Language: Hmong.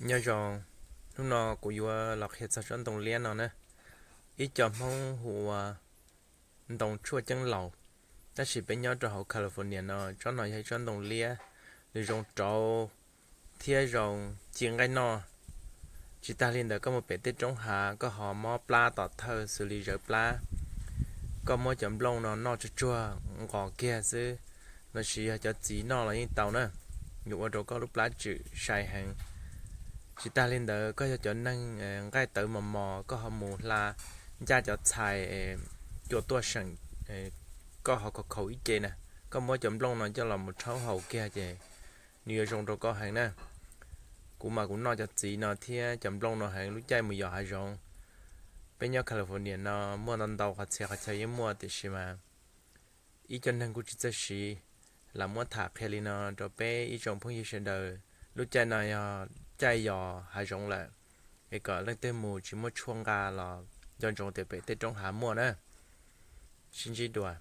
Nyob zoo, hnub no kuv yuav los qhia txog tsob ntoo liab no na. Ib co Hmoob hu ua ntoo tshuaj ceeb laus, tab sis peb nyob rau hauv California no, tsob no yog ib tsob ntoo liab, nws zoo rauv thiab zoo ci nqaij noj. Tsis tas li ntawd, koj mus pem tej roob hav, koj ho mob plab tom thawj xws li zawv plab, koj muab cov nplooj no noj tsuag tsuag nqos kiag xwb, los sis yog cov txiv noj los yeej tau na, yuav ua rau koj lub plab tswm sai heev. Tsis tas li ntawd, koj yog cov neeg nqaij tawv mos mos, koj ho mus hla ncaj cov txhais cua tuaj seem, koj ho khaus khaus ib ce na, koj muab cov nplooj no coj los mus rhaub haus kiag ces nws yuav zoo rau koj heev na. Kuv mas kuv noj cov txiv no thiab cov nplooj no heev lub caij mus yos hav zoov. Peb nyob California no muaj ntau ntau qhov txhia qhov chaw yeej muaj, tiam sis mas ib co neeg kuj tsis txawj siv, lam muab tham qhia li no rau peb ib tsoom phooj ywg sawv daws. Lub caij no yog caij yos hav zoov lawm, es kom leej twg mus tsis muaj tshuaj nqa los nco ntsoov tias pem tej roob hav muaj na. Sib ntsib dua.